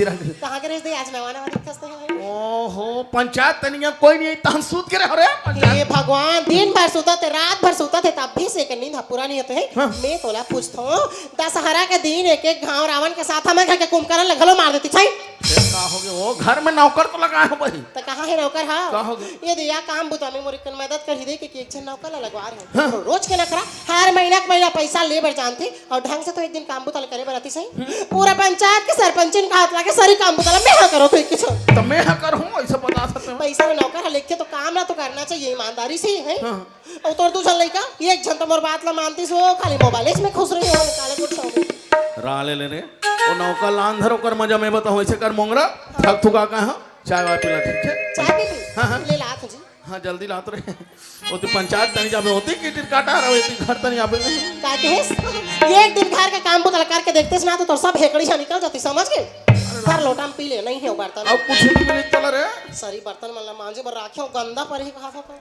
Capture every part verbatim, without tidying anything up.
कहाँ के रहिस दे, आज नवा नवा दिखत हे भाई। ओहो, पंचायत तनिया कोई नहीं, तहन सूत के रहो रे, पंचायत। हे भगवान, दिन भर सुतत हे, रात भर सुतत हे, तब भी से के नींद ह पूरा नहीं होत हे। हाँ। मैं तोला पूछथों, दशहरा के दिन एक एक घाव रावण के साथ हमर घर के कुंभकर्ण ल घलो मार देतिस। फिर का होगे? वो घर में नौकर तो लगाए हो भाई। त कहाँ हे नौकर ह? का होगे? ये दे या काम बुता में मोर एक कन मदद कर ही दे के, कि एक झन नौकर ल लगवा रहे हो। हाँ। रोज के नखरा, हर महीना के महीना पैसा ले बर जानथे। अउ ढंग से तो एक दिन काम बुता ल करे बर आतिस हे। पूरा पंचायत के सरपंचिन का हाथ लागे, सारी काम बुता ल मैं हा करो तो एक किछो। त मैं हा करहूँ, ऐसे बता सकते हो। पैसा में नौकर ह लेगथे तो काम ला तो करना चाहिए, ईमानदारी से ही है। हाँ। अउ तोर दू झन लइका, एक झन तो मोर बात ला मानतिस हो, खाली मोबाइल में खुश रही हो, काले कुछ हो। रा ले ले रे, वो नौकर ला अंधर ओकर मजा मैं बताहूँ, ऐसे कर मोंगरा, थक थुका का, हाँ, चाय वाय पिला, ठीक है? चाय पी ली? हाँ, हाँ। ले ला तुझे। हाँ, जल्दी लात रहे। वो तो पंचायत तनी जाबे होती कि टिर काटा रहे होती, घर तनी आबे नहीं। का कहेस? एक दिन घर के काम बुता ल करके देखतेस ना, तो तोर सब हेकड़ी से निकल जाती, समझ गे? अरे हर लोटा में पी ले, नहीं हे वो बर्तन। अब कुछ नहीं मिली चला रे। सरी बर्तन मन ला मांजे बर राखे हो, गंदा पर ही कहा था तो।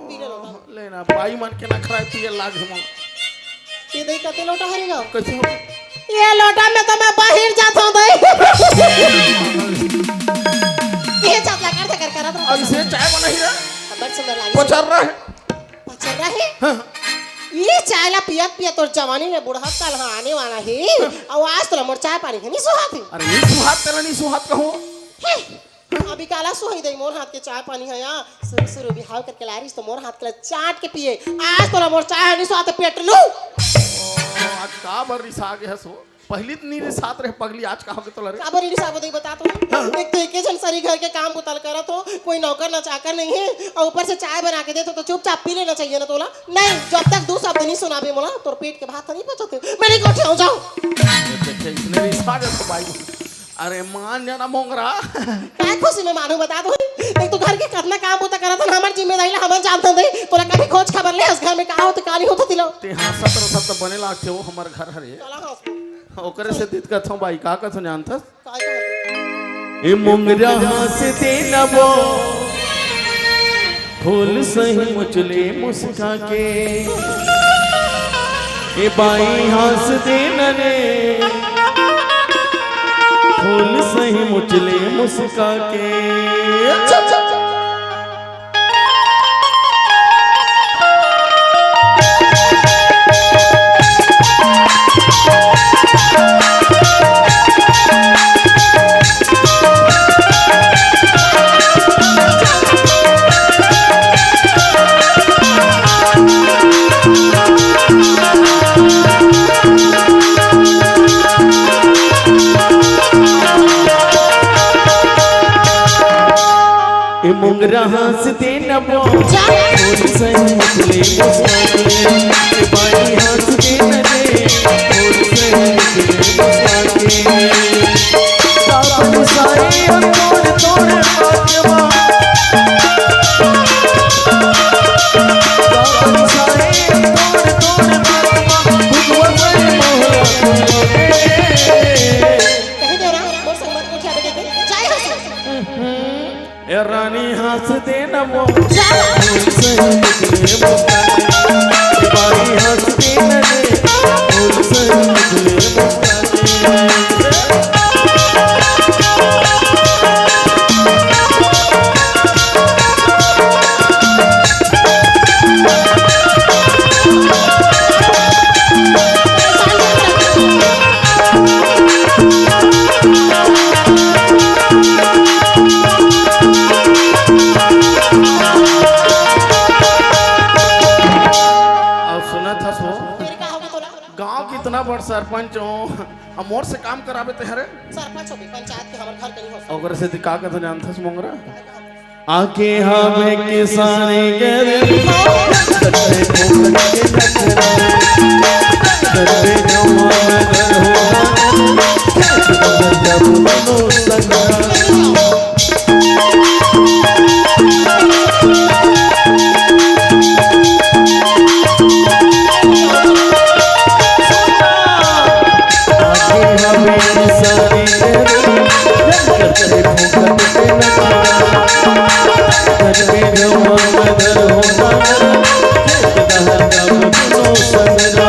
पी ले लोटा। ले ना, बाई मन के ना खराब पिए लाग हम। ये दे कते लोटा हरी गाँव? कैसे हो? ये लोटा में तो मैं बाहर जाता हूँ दे। ये चाप लगा कर कर करत रहता। अब इसे चाय बनाई रे। बड़ सुंदर लागी। पचर रहा है। पचर रहा है? हाँ। ये चाय ला पियत पियत तोर जवानी में बुढ़ापा ला आने वाला है। और आज तो मोर चाय पानी है नहीं सुहाती। अरे नहीं सुहात तेरा नहीं सुहात कहूँ। हे, अभी काला सुहाई दे मोर हाथ के चाय पानी है या। शुरू शुरू बिहाव करके लारिस तो मोर हाथ के ला चाट के पिए। आज तोला मोर चाय नहीं सुहात पेट लू। आज का बर रिसा गे हस हो? पहली तो नहीं रिसात रहे पगली, आज का हो गे तोला रे? का बर रिसा बदई बता तो। हाँ। एक तो एके झन सरी घर के काम बुता ल करत हो, कोई नौकर ना चाकर नहीं है, और ऊपर से चाय बना के देत हो तो चुपचाप पी लेना चाहिए ना तोला। नहीं, जब तक दू शब्द नहीं सुनाबे मोला, तोर पेट के भात नहीं पचत। मैं नहीं कोठे हूँ, जाओ। ये देखे, इसने रिसा गे तो बाई। अरे मान जाना मोंगरा। काय खुशी में मानू बता दो। एक तो घर के कतना काम होता करत हन, हमर जिम्मेदारी ला हमन जानत हन दे। तोला कभी खोज खबर ले हस घर में का होत का नहीं होत तिलो। ते हाँ सत्र सत्र बने लागथे वो हमर घर हरे। चला हाँ। ओकरे से दित कथों बाई का कथों जानथस? काय कहत? ए मोंगरा हाँस दे न वो। फूल सही मुचले मुस्का के, ए बाई हाँस दे न रे, फूल सही मुचले मुस्का के। अच्छा, अच्छा, अच्छा। ए मोंगरा हाँस दे न वो, जा। फूल सही मुचले मुस्का के। ए बाई हाँस दे न रे, फूल सही मुचले मुस्का के। सावन साए तोड़ तोड़ बाजवा। सावन साए तोड़ तोड़ बाजवा। भुगवा सही मोहरा। कहीं दे रहा, मोर संग मत उठा बेटे, जाए हंस। ए रानी हाँस दे न वो। जा। फूल सही मुचले मुस्का के। ए बाई हाँस दे न रे। फूल सही मुचले मुस्का के। अउ सुनत हस वो? फिर का होगे तोला? गांव के इतना बड़ सरपंच हो, अब मोर से काम कराबे ते हरे? सरपंच होबे, पंचायत के हमर घर के नहीं हो सकता। ओकरे से का कथों जानथस मोंगरा? आके हवे किसानी के दिन, करते फोकट के नखरा, करते गवा में घर हो, खेत बदल जब मनो संगरा।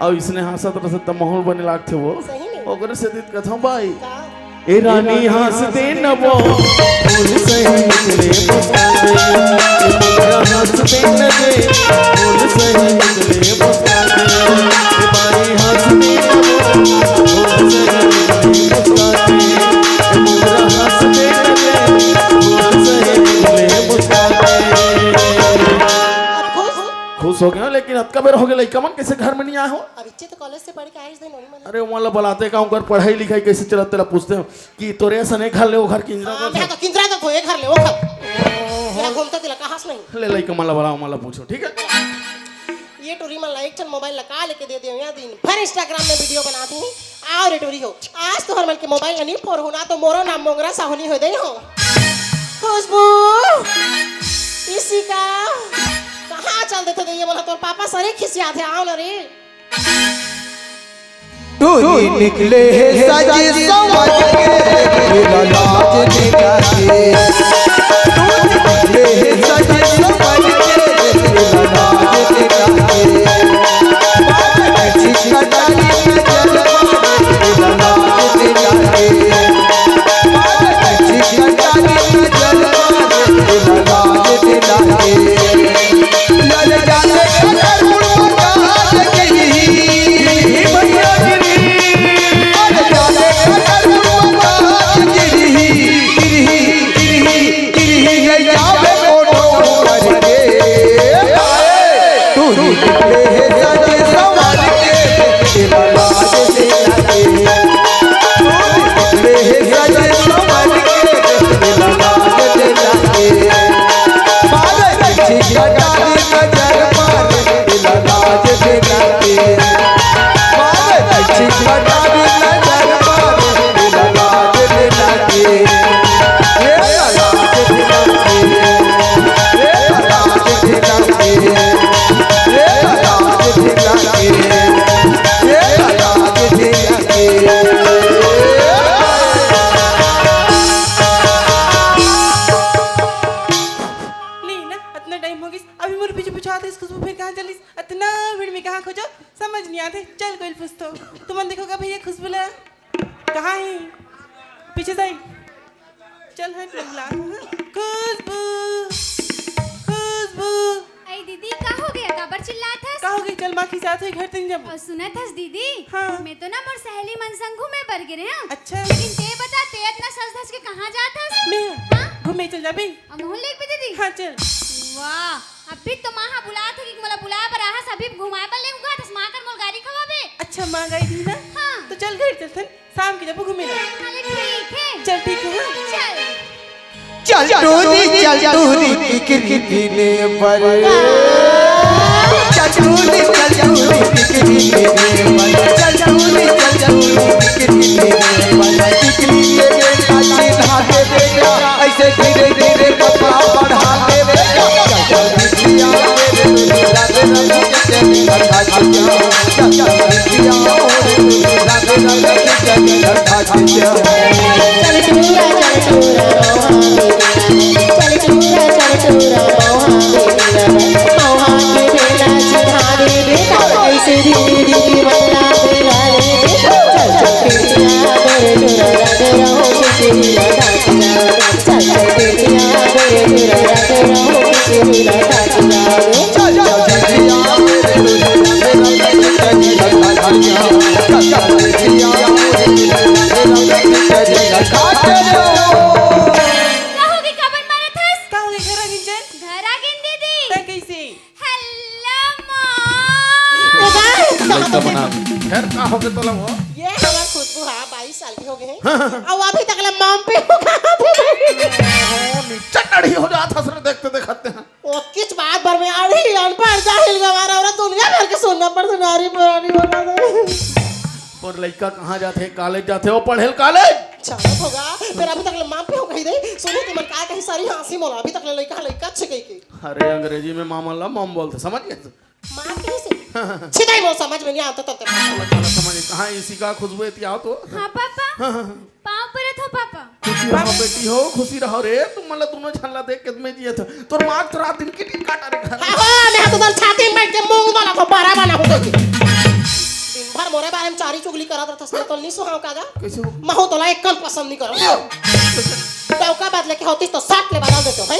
अउ इसने हाँसत रहिथे त माहौल बने लागथे वो। सही में। ओकरे सेती त कथंव भाई। का? ए रानी हाँसते न वो फूल सही निकले मुस्कान दे। ए मोरा हाँसते न दे फूल सही निकले मुस्कान दे। ए बाई हाँसते न वो फूल सही निकले मुस्कान दे। ए मोरा हाँसते न दे फूल सही निकले मुस्कान दे। अब खुश? खुश हो गेंव, लेकिन अतका बेर हो गे, लइका मन कइसे घर में नइ आए हो? अभी तो कॉलेज से पढ़ के आइस दिन, ओही मन। अरे, ओमन ला बलाते का, ओकर पढ़ाई लिखाई कइसे चलत, तेला पूछते हो कि तोरे असन ए घर ले ओ घर किंजरत हाँ, रथे। मैं तो किंजरत रथे, ए घर ले ओ घर। मैं घूमता तिला कहास नहीं। ले, लइका मन ला बलाओ, ओमन ला पूछो, ठीक है? ये टूरी मन ला एक ठन मोबाइल ला का लेके दे देंव, या दिन भर Instagram में वीडियो बनात ही। आओ रे टूरी हो, आज तोहर मन के मोबाइल ला नहीं फोरहूं ना, तो मोरो नाम मोंगरा साहू नइ होय दे हो। खुशबू, इशिका, कहाँ चल देथे दे ये मन ह? तोर पापा सरे खिसियाथे, आओ ना रे। टूरी निकले हे सज संवर के, तेला लाज नइ लागे। टूरी निकले हे सज संवर के, तेला लाज नइ लागे। बाबा जी कटारी नजर मारे, तेला लाज नइ लागे। बाबा जी कटारी नजर मारे, तेला लाज नइ लागे। ले ना, अतना टाइम हो गिस, अभी मोर पीछे पीछे आत हस खुशबू, फेर कहाँ चलिस? अतना भीड़ में कहाँ खोजों, समझ नइ आत हे। चल, कोई पूछथों। तुमन देखो का भैया खुशबू ला? कहाँ हे? पीछे साइड। चल हट, मैं बुलात हूँ। खुशबू, खुशबू। अई दीदी, का हो गे? काबर चिल्लात हस? का हो गे? चल, माँ खिसियात होही, घर तक जब। अउ सुनत हस दीदी? हाँ। मैं तो ना मोर सहेली मन संग घूमे बर गे रहेंव। अच्छा। लेकिन ते बता, ते अतना सज धज के कहाँ जात हस? मैं? हाँ? घूमे चल जाबे। अउ महूँ लेगबे दीदी? हाँ, चल। वाह, अभी तो माँ हा बुलात हे कि मोला बुलाए बर आए हस, अभी घुमाए बर लेगहूँ कहत हस, माँ कर मोला गारी खवाबे। अच्छा, माँ गारी दिही ना? हाँ। तो चल घर चलथन, शाम के जब घूमे ला। अरे ठीक हे। चल ठीक हे, हाँ। चल। चल टूरी, चल टूरी, टिकरी पीने बर। चल टूरी, चल टूरी, टिकरी पीने बर। चल टूरी, चल टूरी, टिकरी पीने बर। टिकरी के बेटा चिन्हा दे बेटा, ऐसे धीरे धीरे कपड़ा बढ़ा दे बेटा। चल टूरी, चल टूरी, चल टूरा, चल टूरा, मौहा बेला। चल टूरा, चल टूरा, मौहा बेला। मौहा के बेला चिन्हा दे बेटा, ऐसे धीरे धीरे बंदा बेला रे बेटा। चल, चल, पिड़िया, गोरे टूरा, राधे रहो, किसी भी लगा के जाओ। चल, चल, पिड़िया, गोरे टूरा, राधे रहो, किसी भी लगा के जाओ। का होगे, काबर मारत हस? का होगे, घर आ गिन चल? घर आ गिन दीदी। तैं कइसे? हेलो माँ। लइका बना। खैर, का होगे तोला वो? ये हमर खुशबू हा, बाईस साल के हो गे हे। हाँ, हाँ। अउ अभी तक ले माम पे हो कहा थे। ओ, नीचा टड़ी हो जात हस रे, देखते देखते। ओ, किस बात भर में अड़ही, अनपढ़, जाहिल, गंवारा, औरत, दुनिया भर के सुनना पड़थे, नारी पुरानी बोला दे। पर लइका कहाँ जाथे? कॉलेज जाथे, वो पढ़े ल कॉलेज। अच्छा, होगा, फेर अभी तक ले माँ पे हो कही दे, सुनी तुमन का कही सारी हाँसी मोला, अभी तक ले लइका, लइका अच्छे कही के। अरे, अंग्रेजी में माँ मन ला मॉम बोलथे, समझ गे? माँ कही से? छिदाई मोर समझ में नहीं आता तब तक। चलो, चलो, समझ गए। कहाँ इसी का खुशबू एती आओ तो? हाँ, पापा। हाँ, हाँ, हाँ। पाँव परत हों, पापा। खुशी रहो, बेटी हो, खुशी रहो रे। तुम मन ला दुनों झन ला देख के मैं जियत हों। तोर माँ तो रात दिन किट किट काटा रे घर। हाँ, हो, मैं तो तोर छाती में बैठ के मूंग वाला को बारा बना हूँ। मोरे बारे में चारी चुगली करत रहथस, मैं तो नहीं सुहाव का गा। कैसे हो? महू तोला एक कम पसंद नहीं करो। डौका बदले के होतिस तो सट ले बदल देतो है।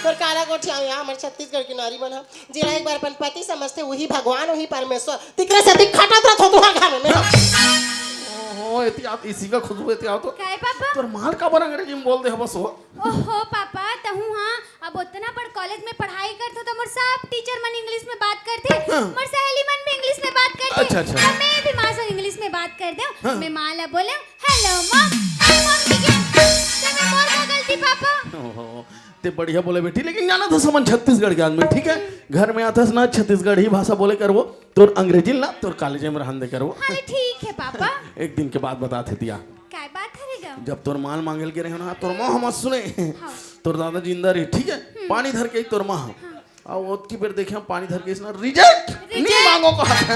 तोर काला गोठिया यहाँ हमर छत्तीसगढ़ की नारी मन ह, जेला एक बार अपन पति समझथे, वही भगवान, वही परमेश्वर। तिकरे से दिख खटत रहत हो तुहर घर में। ओहो, एती आव, इसी का खुशबू एती आव तो। काय पापा? तोर माल काबर अंग्रेजी में बोल दे हवस हो? ओहो पापा, तहूँ हाँ, अब उतना बड़ कॉलेज में पढ़ाई करथो तो मोर सब टीचर मन इंग्लिश में बात करथे, हाँ। मोर सहेली मन भी इंग्लिश में बात करथे। अच्छा, अच्छा। तो मैं भी माँ से इंग्लिश में बात कर देव। हाँ। मैं माँ ला बोले, "Hello mom, I'm on weekend।" तो मैं मोर का गलती पापा? ओहो, ते बढ़िया बोले बेटी, लेकिन जाना था समन छत्तीसगढ़ के आदमी, ठीक है? घर में आथस ना छत्तीसगढ़ी भाषा बोले करबो, तोर अंग्रेजी ला तोर कॉलेज में रहन दे करबो। अरे ठीक है पापा। एक दिन के बात बता थे दिया। काय बात हरे गा? जब तोर माल मांगे ल गे रहे ना, तोर माँ हमर सुने। हाँ। तोर दादा जिंदा रहे, ठीक है? हम्म। पानी धर के आई तोर माँ। हाँ। अउ ओतकी बेर देखे हम पानी धर के इसना रिजेक्ट, नहीं रिजेक्ट। मांगो को हाथ।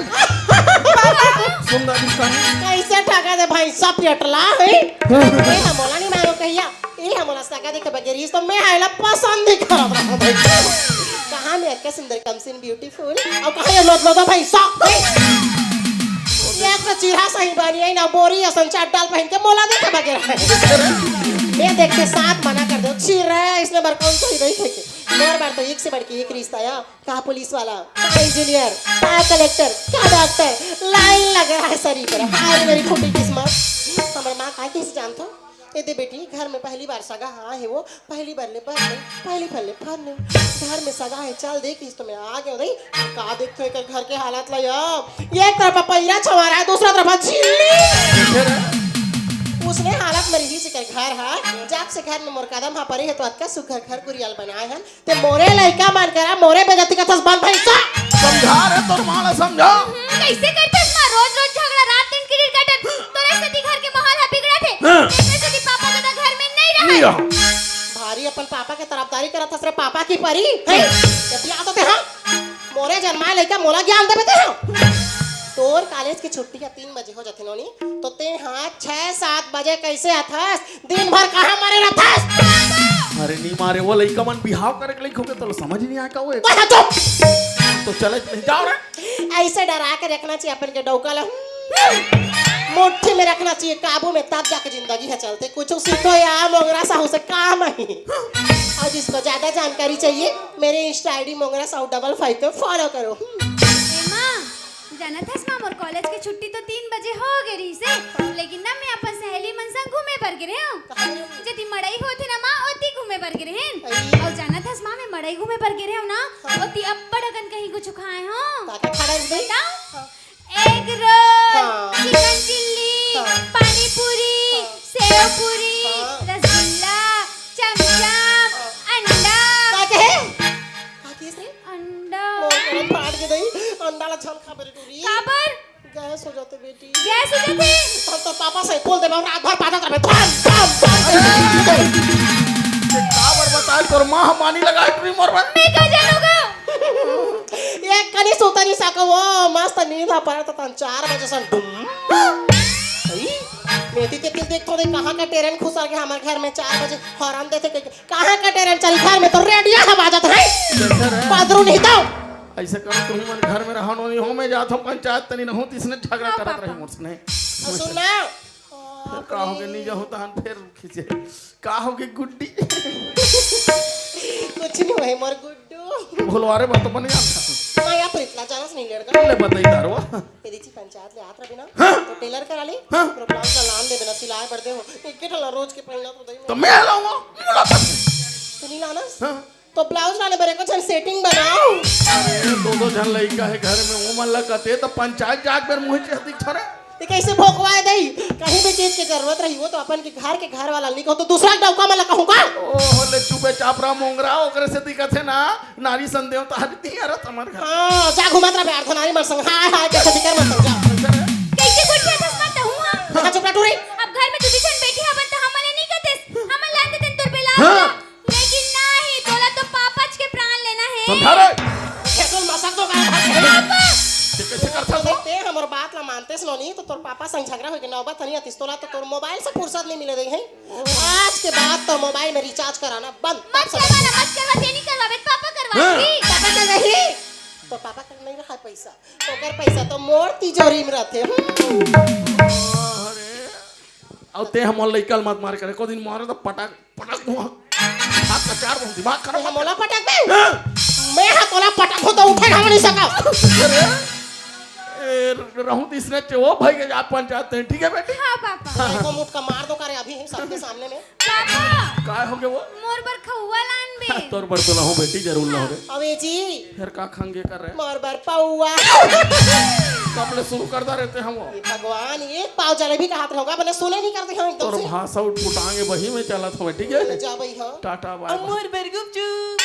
सुंदर दिखता है। कैसे ठगा दे भाई, सब पेटला है। हाँ। ए हम बोला नहीं मांगो कहिया। ए हम बोला सगा देखे बगैर ही तो मैं हायला पसंद नहीं करत रहा भाई। कहाँ मैं अक्के सुंदर कम सिन ब्यूटीफुल। अब कहाँ ये लोट लोटा भाई सब। ये तो चिढ़ा सही बानी है ना, बोरी असन चड्डाल पहन के मोला देखे बगैर। मैं देख के साथ मना कर दो, चिढ़ा है, इसने बार कौन सही नहीं फेंके। बार बार तो एक से बढ़ के एक रिश्ता आया, कहाँ पुलिस वाला, कहाँ इंजीनियर, कहाँ कलेक्टर, कहाँ डॉक्टर, लाइन लग रहा है सरी पर। हाय मेरी फूटी किस्मत। हमारे माँ का किस जानता? ए दे बेटी, घर में पहली बार सगा हाँ है वो, पहली बार ले बर ले, पहली बार ले फर ले। घर में सगा है, चल देख इस तो मैं आ गया दई। का देखते हो एकर घर के हालत ला यार? ये एक तरफ पैरा छवा रहा है, दूसरा तरफ झिल्ली। उसने हालत में रही जेकर घर है, जब से घर में मोर कदम हा परे है तो अतका सुघर घर गुरियाल बनाए हन। ते मोरे लइका मन करा मोरे बेइज्जती करथस बन भैंसा। समझा रे तोर माँ ला समझा। हम्म, कैसे करथस माँ? रोज रोज झगड़ा, रात दिन किरिर कटन। तोरे सेती घर के माहौल ह बिगड़त हे। हाँ। तेरे सेती पापा ज्यादा घर में नहीं नहीं रहे। रहा। भारी अपन पापा के तरफदारी करत हस रे, पापा की परी। हैं? जब याद होते हाँ, मोरे जन्माए लइका मोला ज्ञान देबे ते हाँ। तोर कॉलेज की छुट्टी का तीन बजे हो जाथे नोनी, तो ते हाँ छह सात बजे कैसे आथस? दिन भर कहाँ मरे रहथस? अरे नहीं मारे, वो लइका मन बिहाव करे के लइक होगे, तो समझ नहीं आए का वो? तो हाँ, चुप। तो चले नहीं जाओ रे। ऐसे डरा के रखना चाहिए अपन के डौका ला। मुट्ठी में रखना चाहिए, काबू में, तब जाके जिंदगी है चलते। कुछ सीखो यार, मोंगरा साहू से काम है। और जिसको ज्यादा जानकारी चाहिए, मेरे Insta ID मोंगरा साहू डबल फाइव पे फॉलो करो। ए माँ, जानत हस माँ, मोर कॉलेज के छुट्टी तो तीन बजे हो गे रहिस हे, लेकिन ना मैं अपन सहेली मन संग घूमे बर गे रेहेंव। कहाँ गे रहिस? जेती मड़ई होथे ना माँ, ओती घूमे बर गे रेहेंव। अई। अउ जानत हस माँ, मैं मड़ई घूमे बर गे रेहेंव ना, हाँ। ओती अब्बड़ अकन कहीं कुछु खाए हंव। का का खाए हस बे? बताओ। हाँ। एग रोल, हाँ। चिकन चिल्ली, हाँ। पानी पूरी, हाँ। सेव पूरी, हाँ। रसगुल्ला, चमचम, हाँ। अंडा। का कहे? का कहिस रे? अंडा। मोर करा फाट के दई, अंडा ला झन खा बेरे टूरी। काबर? गैस हो जाथे बेटी। गैस हो जाथे? हम तो पापा से बोल देबे, रात भर पादत रहबे। थम, थम, थम। ये काबर बताए तोर माँ ह मानी लगाए टूरी मोर बर। मैं का जानूंगा? एक कनी सुता नहीं सको वो, मस्त नींद आ परत तन चार बजे सन डुम। ई, मेथी तेती देखथों दे कहाँ का टेरन खुसर के हमर घर में चार बजे हॉर्न देथे के, कहाँ का टेरन चल घर में तो रेडियो ह बाजत है। कैसे रे? पदरू नहीं तो। ऐसे करो तुम मन घर में रहो नहीं हो, मैं जात हूँ पंचायत तनी रहूँ, तिसने झगड़ा हाँ, करत पापा। रही मोर सने। सुन ना। का हो गए, नहीं जाहूँ तहन फिर खींचे। का हो गए गुड्डी? कुछ नहीं हुए मोर गुड्डू। भोलवारे बात तो बन गया। मैं या प्रीतला जाना से नहीं लड़का। ले बताई तारवा। यदि जी पंचायत ले आत रहे ना, हाँ। तो टेलर करा ले। हाँ। तो ब्लाउज का लान दे बिना सिलाए पड़ दे हो। एक के ठला रोज के पहनना तो दई। तो मैं लाऊंगा। मुलाकात। तू नहीं लाना? हाँ। तो ब्लाउज लाने बरे को झन सेटिंग बनाओ। अरे, दो दो झन लइका है घर में, वो मन ला कते तो पंचायत जाके बेर मुँह चेहती छरे। ये कैसे भोकवाए दई? कहीं भी चीज की जरूरत रही हो तो अपन के घर के घर वाला नहीं कहो तो दूसरा डौका मन ला कहूँगा। ओहो, ले चुपे चाप रहा मोंगरा, ओकरे से दिक्कत है ना, नारी संदेव तो हरती है रत हमर घर। हाँ, जा घुमत रहे अर्धनारी मन संग, हाय हाय के सदी कर मन संग जा। कैसे गोठिया दस मत हुआ? हाँ, चुप रह टूरी। अब घर में दू झन बैठी हवन तो हमन ले नहीं कहते, हमन लान देते तुर बेला। हाँ। लेकिन नहीं, तोला तो पापच के प्राण लेना है। समझा रे? खेतुल मसक तो गाय भाग गई। पापा! ते कैसे कर सकथो? ते हमर बात ला मानते सुनो नहीं, तो तोर पापा संग झगड़ा होई के नौबत नहीं आतीस, तोला तो तोर मोबाइल से फुर्सत नहीं मिले रही है। आज के बाद तो मोबाइल में रिचार्ज कराना बंद। मत करवाना, मत करवा, ते नहीं करवावे, पापा करवा हाँ। दी। पापा कर रही। तो पापा कर नहीं रहा पैसा, ओकर पैसा तो मोर तिजोरी में रहते। हम्म। अरे, अब ते हमर लइका ल मत मार करे, को दिन मारे तो पटक, पटक दूंगा। हाथ का चार दूंगा, दिमाग खराब मत कर। मोला पटक दे। हाँ। मैं हा तोला पटक हो तो उठे ना नहीं सका। अरे, ए, रहूं तो इसने चे-, वो भाई के जात पंचायत है, ठीक है बेटी? हाँ, पापा। हाँ, हाँ। को मुटका मार दो करे अभी सबके सामने में। पापा! काय हो गया वो? मोर बर खउआ लान बे। तोर बर तो लाहूं बेटी, जरूर लाहूं रे। अबे जी। फिर का खंगे कर रहे? मोर बर पौआ। कब ले शुरू करता रहते हम वो? ये भगवान, ये पाव जलेबी का हाथ रहोगा, मैंने सुने नहीं करते हैं एकदम तोर से। भाषा उठपुटांगे वही में चलत हमें, ठीक है? जा भाई, हाँ। टाटा बाय अब बाय। मोर बर गुपचुप।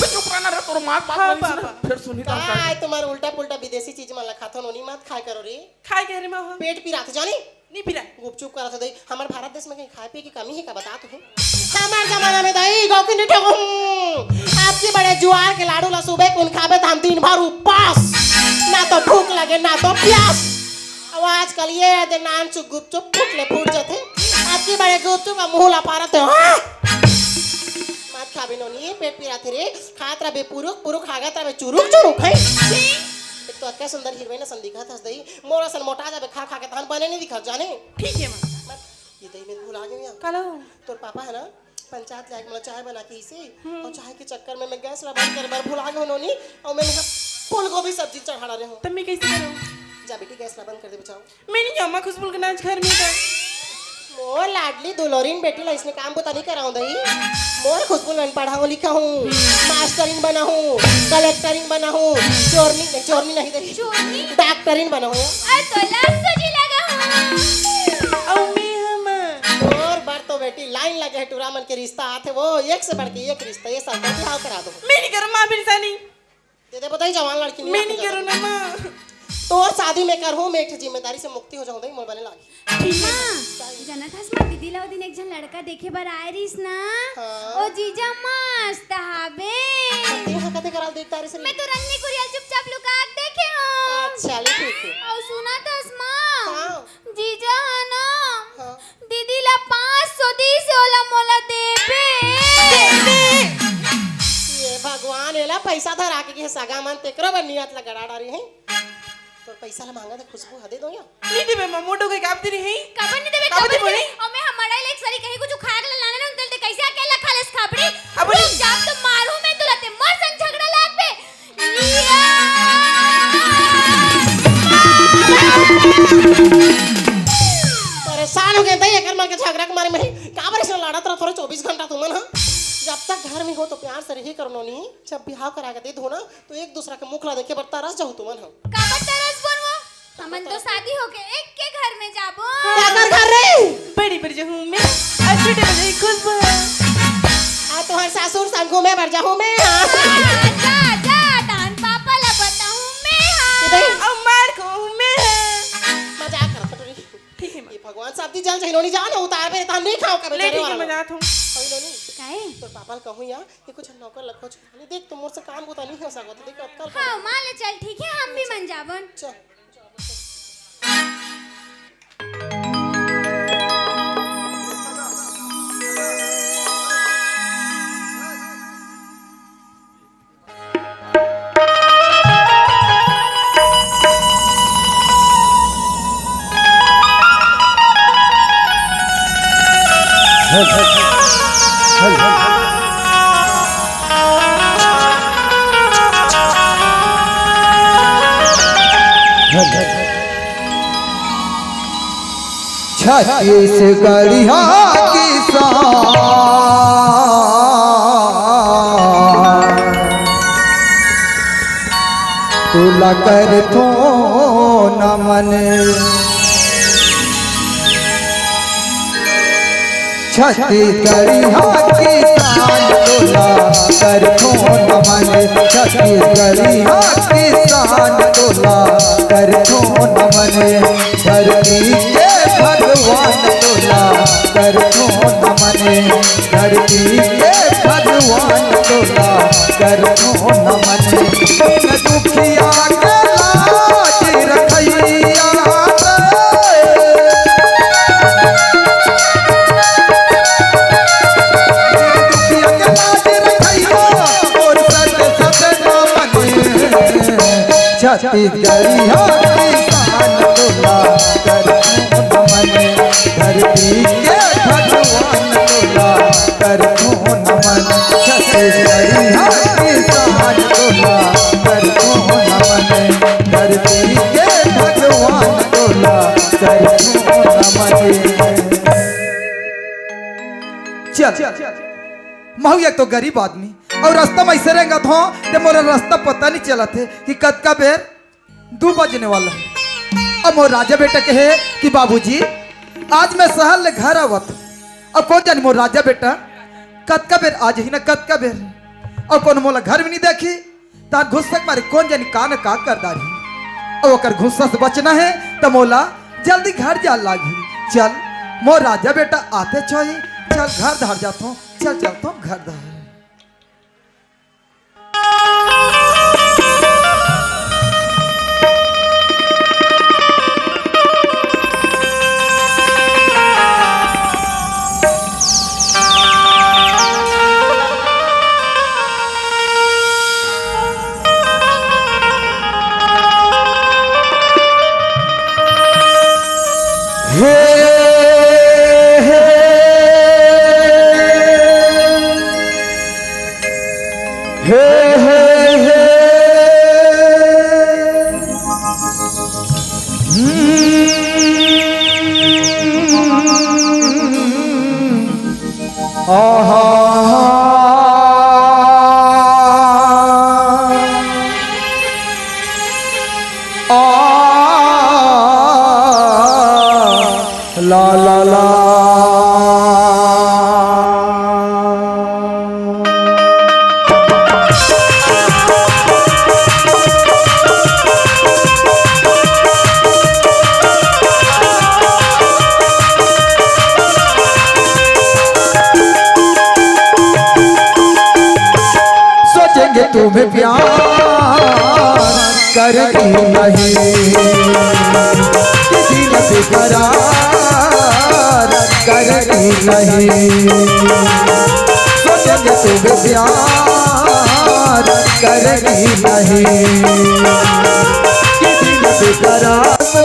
चुप रहना रे, तोर मार बात हाँ, नहीं सुने। पापा। फिर सुनी तो काय तुम्हारे उल्टा पुल्टा विदेशी चीज मन ला खाथो नोनी, मत खाए करो रे। खाए के रे माँ। पेट पिरात जानी। नहीं पिरा। गुपचुप करत हे दई, हमर भारत देश में कहीं खाए पिए की कमी है का, बता तू? हमार जमाना में दई गौ की नहीं ठोकूं। आपकी बड़े जुआर के लाडू ला सुबह कुन खाबे त हम दिन भर उपास, ना तो भूख लगे ना तो प्यास। अब आजकल ये दे नान चुप गुपचुप फुट ले फूट जाथे। आपकी बड़े गुपचुप का मुंह ला पारत है, हाँ? मत खाबे नोनी, पेट पिराथे रे। खात रहे पुरुख पुरुख, खागत रहे चुरुक चुरुक है। एक तो अतका सुंदर हीरोइन असन दिखत हस दई, मोर असन मोटा जाबे खा खा के, तहन बने नहीं दिखत जाने। ठीक है माँ। मत, ये दई में भुला गई हूँ। काला हो? तोर पापा है ना, पंचायत ले आके मोला चाय बना के इसे, हम्म। और चाय के चक्कर में मैं गैस ला बंद करे बर भुला गई हूँ नोनी, और मैंने यहाँ फूल गोभी सब्जी चढ़ा रहे हूँ। तब मैं कैसे करूँ? जा बेटी, गैस ला बंद कर दे, बचाओ। मैं नहीं जाऊँ माँ, खुशबू के नाच घर में तो। मोर लाडली दुलोरिन बेटी ला इसने काम बुता नहीं कराऊं दई। मोर खुशबू मन पढ़ाऊं लिखाऊं, मास्टरिन बनाऊं, कलेक्टरिन बनाऊं, चोरनी नहीं, चोरनी नहीं दई। चोरनी? डॉक्टरिन बनाऊं। अरे तो लाज सोची लगा हूँ। औ मैं हम। मोर बर तो बेटी लाइन लगे है, टूरा मन के रिश्ता आथे, वो एक से बढ़ के एक रिश्ता, ये सब बिहाव करा दो। मैं नहीं करूँ माँ बिरसानी। दे दे बताई, जवान लड़की नहीं मैं आके नहीं करूँ जाता। ना माँ। तोर शादी मैं करहूँ, मैं एक ठे जिम्मेदारी से मुक्ति हो जाऊँ, देख मोर बने लागी। ठीक है। माँ, जानत हस माँ, दीदी ला ओ दिन एक झन लड़का देखे बर आए रहिस ना। हाँ। ओ जीजा मस्त हाबे। तो तू हा कते करा देख तारे से? मैं तो रन्नी कुरिया चुपचाप लुका के देखे हूँ। अच्छा, ले ठीक है। और सुनत हस माँ। हाँ। जीजा है ना, हाँ। दीदी ला पाँच सौ दीस हे, ओला मोला देबे। देबे। ये भगवान, एला पैसा धरा के गे सगा मन, तेकरो बर नियत ला गड़ा डारे हे। तोर पैसा ला मांगा था खुशबू, हा दे दो या? नहीं देबे, मैं मोटो के काब दे रही। काबर नहीं देबे, काबर काबर नहीं देबे? नहीं देबे? और मैं हमारा ले एक सारी कहीं कुछ खाए के लाने ना, उनते कैसे अकेला खा लेस खाबड़ी? अब रुक नहीं। जा, तो मारू मैं तोला, ते मोर संग झगड़ा लागबे। परेशान हो गए दई, एकर मन के झगड़ा के मारे में ही। काबर अइसने लड़त रहो थोड़ा चौबीस घंटा तुमन, हाँ? जब तक घर में हो तो प्यार से रही करो नोनी। जब बिहाव करा के दे दो ना, तो एक दूसरा के मुख ला देखे बर तरस जाहू तुमन, हाँ। काबर तरस बोलबो? हमन तो शादी होके एक के घर में जाबो। काकर घर रे? बड़ी बर जाहूँ मैं, और छोटे बर जाही खुशबू। आ तोहर सासुर संग घूमे बर जाहूँ मैं, हाँ। हाँ, जा, जा, तान पापा ला बताहूँ मैं, हाँ। दई। अब मार खाहूँ मैं, हाँ। मजाक करत हटो रे। ठीक है माँ। ये भगवान, सब दी जल जहिनोनी जान उतार पे, तान नहीं खाओ कबे ले, जरे ठीक है, वाला। मैं जात हूँ। अभी नोनी। काहे? तोर पापा ला कहूँ या, ये कुछ नौकर लखोज नहीं, देख, तो मोर से काम बुता नहीं हो सकत, देख, अतका हाँ, माँ ले चल, ठीक है, हम भी मन जाबन। चल। छत्तीसगढ़िया किसान, तोला करथो नमन। छत्तीसगढ़िया किसान तोला करथो नमन, छत्तीसगढ़िया किसान तोला करथो नमन। धरती के भगवान तोला करथो नमन, धरती के भगवान तोला करथो नमन। दुखिया के लाज रखैया दुखिया के लाज रखैया, मोर सत सत नमन। छत्तीसगढ़िया किसान तोला करथों नमन, धरती के भगवान तोला करथों नमन। छत्तीसगढ़िया किसान तोला करथों नमन, धरती के भगवान तोला करथों नमन। चल, महू एक तो गरीब आदमी, अउ रस्ता म अइसे रेंगत हों, ते मोला रस्ता पता नइ चलत हे कि कतका बेर दू बजने वाला हे। अब मोर राजा बेटा कहे कि बाबूजी, आज मैं सहर ले घर आवत, अब कोन जानी मोर राजा बेटा कतका बेर आ जाही ना, कतका बेर, अउ कोनो मोला घर भी नइ देखही, त गुस्सा के मारे कोन जानी का न का कर डारही। अउ ओकर गुस्सा से बचना हे, त मोला जल्दी घर जाए लागही। चल, मोर राजा बेटा आते छही, चल घर धार जाथों, चल चलथों घर धार। हे, हे, हे, हे, हे। हम्म। आहा। आ, ला, ला, ला। सोचेंगे तुम्हें प्यार करेगी नहीं, किसी न बेकरार करेगी नहीं। सोचेंगे तुम्हें प्यार करेगी नहीं, किसी न बेकरार को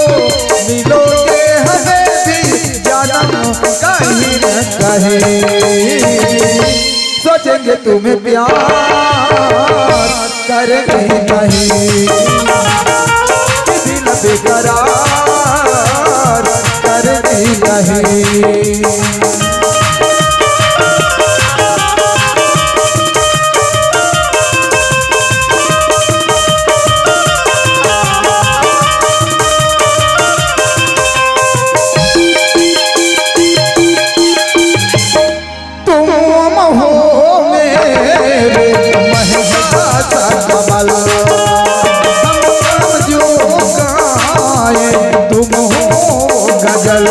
मिलोगे हमें भी जन्म कहीं न कहीं। सोचेंगे तुम्हें प्यार करेगी नहीं, दिल बेकरार करेगी नहीं। तुम हो मेरे महबूबा का कमल, हम जो गाएं तुम हो गजल।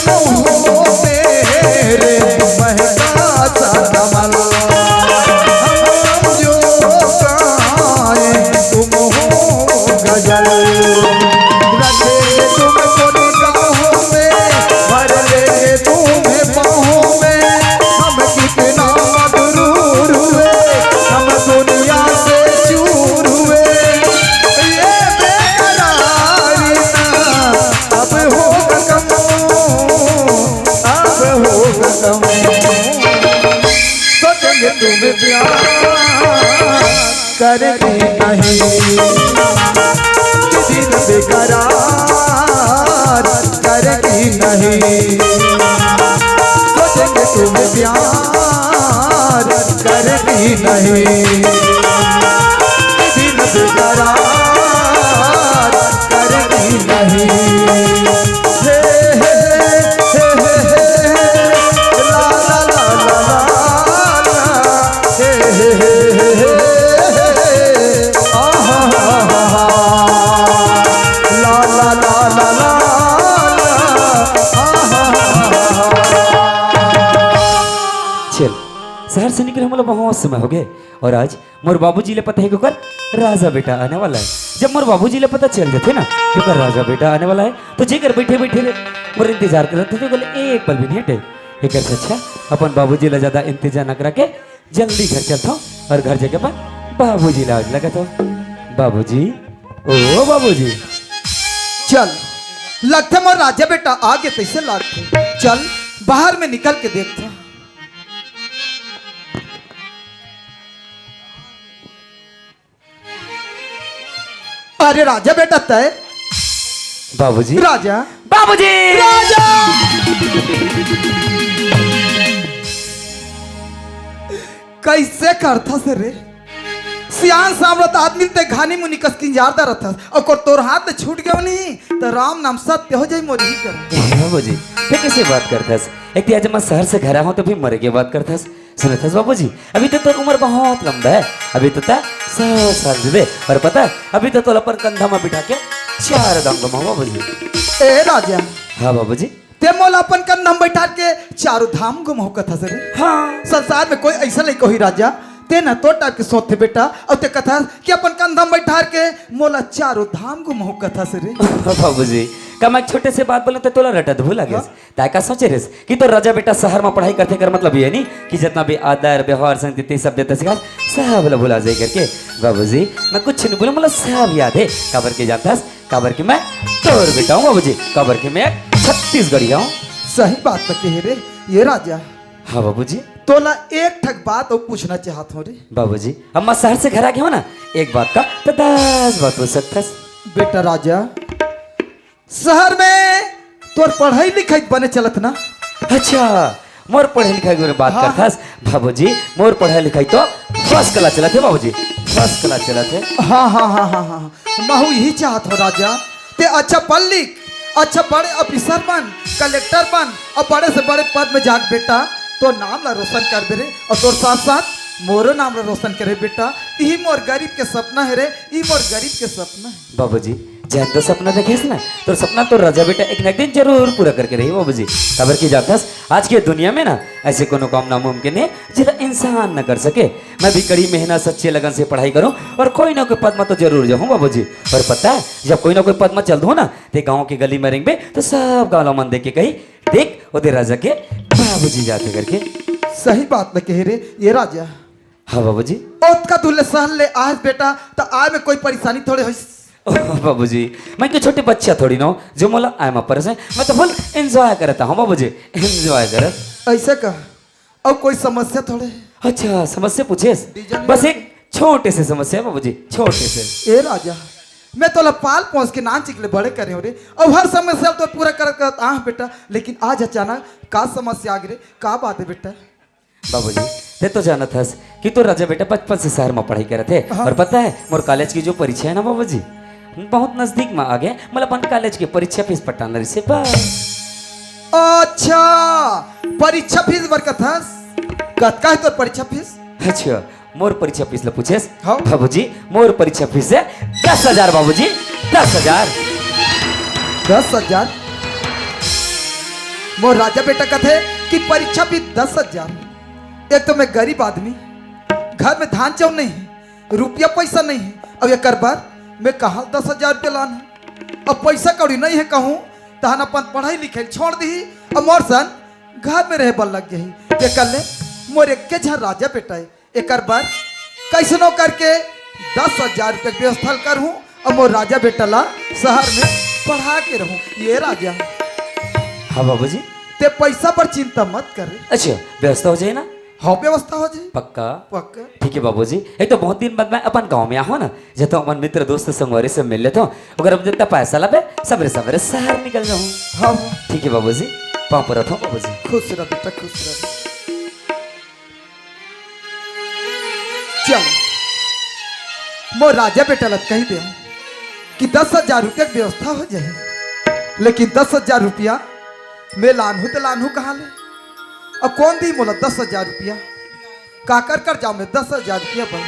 तुम हो मेरे महबूबा का कमल, हम जो गाएं तुम हो गजल। रखेंगे तुमको निगाहों में, भर लेंगे तुम्हें बाहों में। हम कितना मगरूर हुए, हम दुनिया से चूर हुए। ये बेकरारी ना अब होगा कम, अब होगा कम। सोचेंगे तुम्हें प्यार करेगी नहीं, दिल बेकरार करेगी नहीं। सोचेंगे तुम्हें प्यार करेगी नहीं, दिल बेकरार करेगी नहीं। हे, हे, हे, हे, हे, हे, ला, ला, ला, ला, ला, ला। हे, हे, हे, हे, हे, हे, हे, आहा, हा, हा, हा। ला, ला, ला, ला, ला, ला, आहा, हा, हा, हा। चल, सहर से निकले हमला बहुत समय हो गए, अउ आज मोर बाबूजी ले पता हे कि ओकर राजा बेटा आने वाला हे। जब मोर बाबूजी ले पता चल जाथे ना कि ओकर राजा बेटा आने वाला हे, तो जेकर बइठे-बइठे ले मोर इंतजार करत हे, ओकर ले एक पल भी नइ हटे। एकर से अच्छा अपन बाबूजी ला ज्यादा इंतजार न करा के जल्दी घर चलथों अउ घर जाके अपन बाबूजी ला आवाज लगाथों। बाबूजी, ओ बाबूजी। चल, लगथे मोर राजा बेटा आगे तइसे लगथे। चल, बाहर में निकल के देखथे। अरे राजा बेटा तय। बाबूजी। राजा। बाबूजी। राजा। कइसे करथस रे? सियान सामरथ आदमी ते घानी मुनि कस किंजारदा रथस, अउ कोर तोर हाथ ले छूट गयो नहीं, त राम नाम सत्य हो जाई मोर ही कर। ए बाबूजी, ते कइसे बात करथस? एक ती आज मैं शहर से घर आहों त भी मरे के बात करथस। सुनथस बाबूजी, अभी तो तोर उमर बहुत लंबा हे, अभी तो तैं सौ साल जीबे, अउ पता हे, अभी तो तोला अपन कंधा में बिठा के चारों धाम घुमाहूं बाबूजी। ए राजा। हाँ बाबूजी। ते मोला अपन कंधा में बैठार के चारों धाम घुमाहूं कथस रे? हाँ। संसार में कोई अइसा लइका होही राजा, ते ना तोर टाइप के सोचथे बेटा, अउ ते कथस कि अपन कंधा में बैठार के मोला चारों धाम घुमाहूं कथस रे? बाबूजी, का मैं एक छोटे से बात बोलूं त तोला रटत भुला गेस? हाँ। तैं का सोचे रेहेस कि तोर राजा बेटा शहर में पढ़ाई करथे कर मतलब ये नहीं कि जितना भी आदर, व्यवहार, संस्कृति, सभ्यता सिखाय, सब ला भुला जाही करके। बाबूजी, मैं कुछ नहीं बोलूं, मोला सब याद हे। काबर के जानथस? काबर कि मैं तोर बेटा हूं बाबूजी, काबर कि मैं छत्तीसगढ़िया हूं। सही बात तो कहे रे ये राजा। हाँ बाबूजी। तोला एक ठक बात अउ पूछना चाहत हों रे। बाबूजी, अब मैं शहर से घर आ गया हूं ना, एक बात का त दस बात पूछ सकथस। बेटा राजा, शहर में तोर पढ़ाई लिखाई बने चलत ना? अच्छा, मोर पढ़ाई लिखाई के बात हाँ। करथस? बाबूजी, मोर पढ़ाई लिखाई तो first class चलत हे बाबूजी, first class चलत हे। हाँ, हाँ, हाँ, हाँ, हाँ। महूं यही चाहत हों राजा, ते अच्छा पढ़ लिख, अच्छा बड़े officer बन, collector बन, अउ बड़े से बड़े पद में जाके बेटा, तोर नाम ला रोशन करबे रे, अउ तोर साथ साथ मोरो नाम ला रोशन करे बेटा। यही मोर गरीब के सपना हे रे, यही मोर गरीब के सपना हे। बाबूजी, जेन तो सपना देखेस ना, तोर सपना तोर राजा बेटा एक ना एक दिन जरूर पूरा करके रही बाबूजी। काबर कि जानथस, आज के दुनिया में ना अइसे कोनो काम नामुमकिन हे, जेला इंसान न कर सके। मैं भी कड़ी मेहनत, सच्चे लगन से पढ़ाई करूं अउ कोई ना कोई पद में तो जरूर जाहूं बाबूजी। अउ पता हे, जब कोई ना कोई पद में चल दूं ना, ते गांव के गली में रेंगबे, त सब गांव ला मन देख के कही, "देख, ओदे राजा के बाबूजी जाथे" करके। सही बात ल कहे रे ये राजा। हाँ बाबूजी। ओतका दूर ले शहर ले आय बेटा, त आय में कोई परेशानी थोड़े होइस? ओ बाबूजी, मैं कोई छोटे बच्चा थोड़ी ना हूं, जो मोला आय में परेशान, मैं तो full enjoy करत हूं बाबूजी, enjoy करत। अइसे का? अउ कोई समस्या थोड़े? अच्छा, समस्या पूछेस? डीजल बस एक छोटे से समस्या बाबूजी, छोटे से। ए राजा, मैं तोला पाल पोस के नानचिक ले बड़े करे हों रे, अउ हर समस्या तो पूरा करत करत आंव बेटा, लेकिन आज अचानक का समस्या आगे रे, का बात हे बेटा? बाबूजी, ते तो जानत हस कि तोर राजा बेटा बचपन से शहर में पढ़ाई करत हे। हाँ। अउ पता हे, मोर college की जो परीक्षा हे ना बाबूजी, बहुत नजदीक में आगे, मोला अपन college के परीक्षा fees पटाना रहिसे बस। अच्छा, परीक्षा fees बर कथस? कतका हे तोर परीक्षा fees? अच्छा, मोर परीक्षा fees ला पूछेस? हाँ। बाबूजी, मोर परीक्षा fees हे दस हजार बाबूजी, दस हजार। दस हजार? मोर राजा बेटा कथे कि परीक्षा fees दस हजार। एक तो मैं गरीब आदमी, घर में धान चाउर नहीं हे, रुपया पइसा नहीं हे, अउ एकर बर मैं कहां दस हजार रुपया लानहूं? अब पइसा कौड़ी नहीं हे कहूं, तहन अपन पढ़ाई लिखाई छोड़ दिही, अउ मोर सन घर में रहे बर लग जाही। एकर ले मोर एके झन राजा बेटा हे, एकर बर कइसनो करके दस हजार रुपया के व्यवस्था करहूं अउ मोर राजा बेटा ला शहर में पढ़ा के रहूं। ए राजा। हाँ बाबूजी। ते पइसा बर चिंता मत कर। अच्छा, व्यवस्था हो जाही ना? हाँ, व्यवस्था हो जाही। पक्का? पक्का। ठीक हे बाबूजी, एक तो बहुत दिन बाद मैं अपन गांव में आहों ना, जब तो अपन मित्र दोस्त संगवारी से मिल लेथों, अउ अब जब तक पइसा लाबे, सबेरे सबेरे शहर निकल जाहूं। हाँ। ठीक हे बाबूजी, पांव परत हंव बाबूजी। खुश रह बेटा, खुश रह। चल, मोर राजा बेटा ला कहि देहूं कि दस हजार रुपया के व्यवस्था हो जाही, लेकिन दस हजार रुपया मैं लानहूं त लानहूं कहां ले? अउ कोन दिही मोला दस हजार रुपया? काकर कर जांव मैं दस हजार रुपया बर?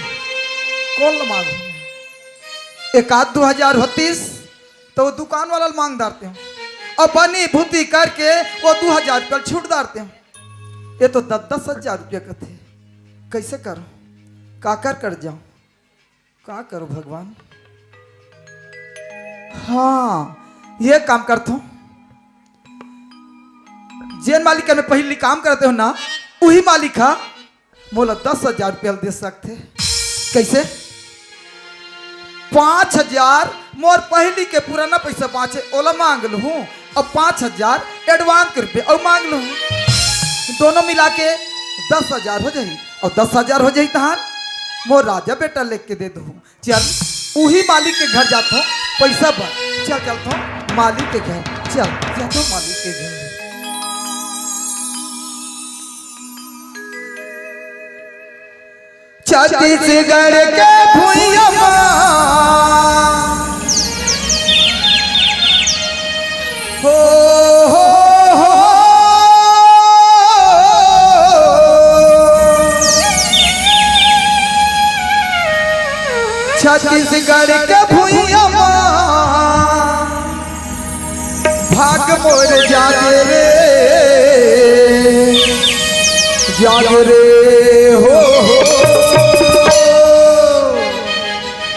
कोन ला मांगहूं? एक आध दू हजार होतिस त ओ दुकान वाला ला मांग डारतेंव, अउ बनी भूती करके ओ दू हजार रुपया ला छूट डारतेंव। ए तो दस दस हजार रुपया कथे, कइसे करंव? काकर कर जांव? का करंव भगवान? हाँ, ए काम करथंव, जेन मालिक के मैं पहिली काम करत रहेंव ना, उही मालिक हा मोला दस हजार रुपया दे सकथे। कइसे? पाँच हजार मोर पहिली के पुराना पइसा बाँचे, ओला मांग लूँ, अउ पाँच हजार advance के रूप में अउ मांग लूँ। दोनों मिला के दस हजार हो जाही, अउ दस हजार हो जाही तहान मोर राजा बेटा ल लेके दे दूँ। चल, उही मालिक के घर जाथों, पइसा बर। चल, चलथों मालिक के घर। चल, जाथों मालिक के घर। छत्तीसगढ़ के भुइयां मा, हो, हो, हो। छत्तीसगढ़ के भुइयां मा, भाग मोर जागे रे, जागे रे, हो, हो।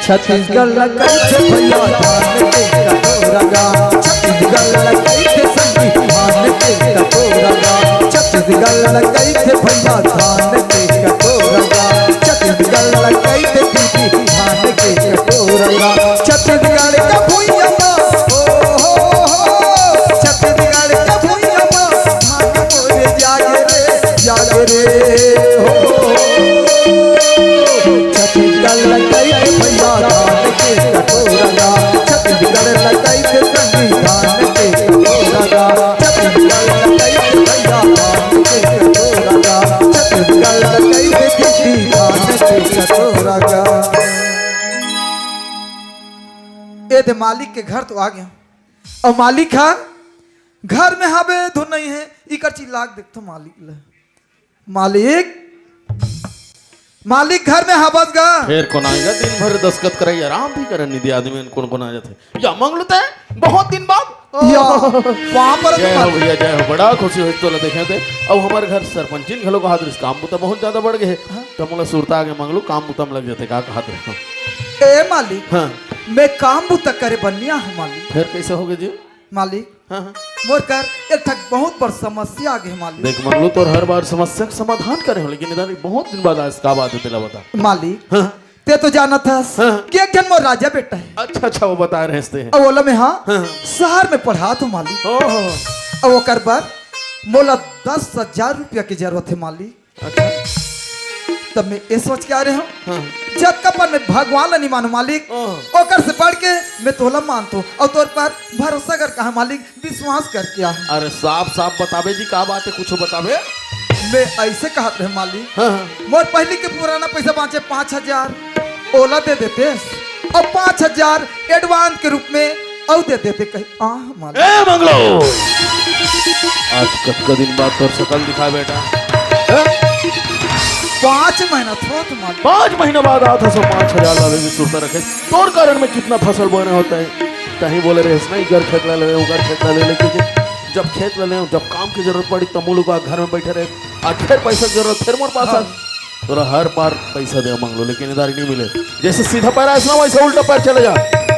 छत्तीसगढ़ ल कहिथे भैया धान के कटोरा गा, छत्तीसगढ़ ल कहिथे संगी धान के कटोरा गा, छत्तीसगढ़ ल कहिथे भैया धान के कटोरा गा, छत्तीसगढ़ ल कहिथे दीदी धान के कटोरा गा। छत्तीसगढ़ का भुइयां मा, ओ हो हो हो, छत्तीसगढ़ का भुइयां मा, भाग मोर जागे रे, जागे रे, हो। छत्तीसगढ़ ल कहिथे भैया धान के कटोरा गा, छत्तीसगढ़ ल कहिथे संगी धान के कटोरा गा, छत्तीसगढ़ ल कहिथे भैया धान के कटोरा गा, छत्तीसगढ़ ल कहिथे दीदी धान के कटोरा गा। ए दे मालिक के घर तो आ गया। अउ मालिक हा घर में हाबे धुन नहीं है, इकर चिल्ला के देखथों मालिक ल। मालिक, मालिक घर में हाबस गा? फेर कोन आय गा? दिन भर दस्खत कराही, आराम भी करे निदे आदमी मन, कोन कोन आ जाथे। या मंगलू ते, बहुत दिन बाद। या, वहाँ पर जय हो भैया, जय हो, बड़ा खुशी होइस तोला देखे ते। अउ हमर घर सरपंचिन घलो कहात रहिस, काम बुता बहुत ज्यादा बढ़ गे हे। हाँ। त मोला सुरता आगे मंगलू, काम बुता म लग जाते, का कहात रहिस? ए मालिक, हाँ। मैं काम बुता करे बर नइ आहूँ मालिक। फेर कइसे होगे जी? मालिक, हाँ, हाँ। मोर कर एक ठक बहुत बड़ समस्या आ गे हे मालिक। देख मंगलू, तोर हर बार समस्या के समाधान करे हों, लेकिन इधर बहुत दिन बाद आय हस, का बात हे तेला बता। मालिक, हाँ। ते तो जानत हस हाँ। कि एक ठन मोर राजा बेटा हे। अच्छा, अच्छा, वो बताय रहिस ते। अउ ओला मैं हा हाँ। शहर में पढ़ात हूँ मालिक। ओहो। अउ ओकर बर मोला दस हजार रुपया के जरूरत हे मालिक। अच्छा। तब मैं ये सोच के आय रहेंव, हाँ। जतका पर मैं भगवान ला नइ मानूं मालिक, हाँ। ओकर से बढ़ के मैं तोला मानथों, अउ तोर पर भरोसा कर कहा मालिक, विश्वास करके आ। अरे साफ साफ बताबे जी, का बात हे, कुछू बताबे? मैं अइसे कहत रहेंव मालिक, हाँ, हाँ। मोर पहिली के पुराना पइसा बाँचे पाँच हजार, ओला दे देतेस, अउ पाँच हजार advance के रूप में अउ दे देते कहीं। आह, मालिक। ए, मंगलू! आज कतका दिन बाद तोर सकल दिखाय बेटा। हैं? पाँच महीना थोर तो मालिक। पाँच महीना बाद आत हस, पाँच हजार लाबे में सुरता रखे। तोर कारण मैं कितना फसल बोने होता हे। कहीं बोले रहिस नहीं, इकर खेत ला ले, उकर खेत ला ले, लेकिन जब खेत ला ले, जब काम की जरूरत पड़ी, तब मुलुक घर में बैठे रहे। आज फेर पैसा की जरूरत, फेर मोर पास हाँ। आ। तोला हर बार पैसा दे मंगलू, लेकिन इधर नहीं मिले। जैसे सीधा पैर आइस ना, वैसे उल्टा पैर चले जा।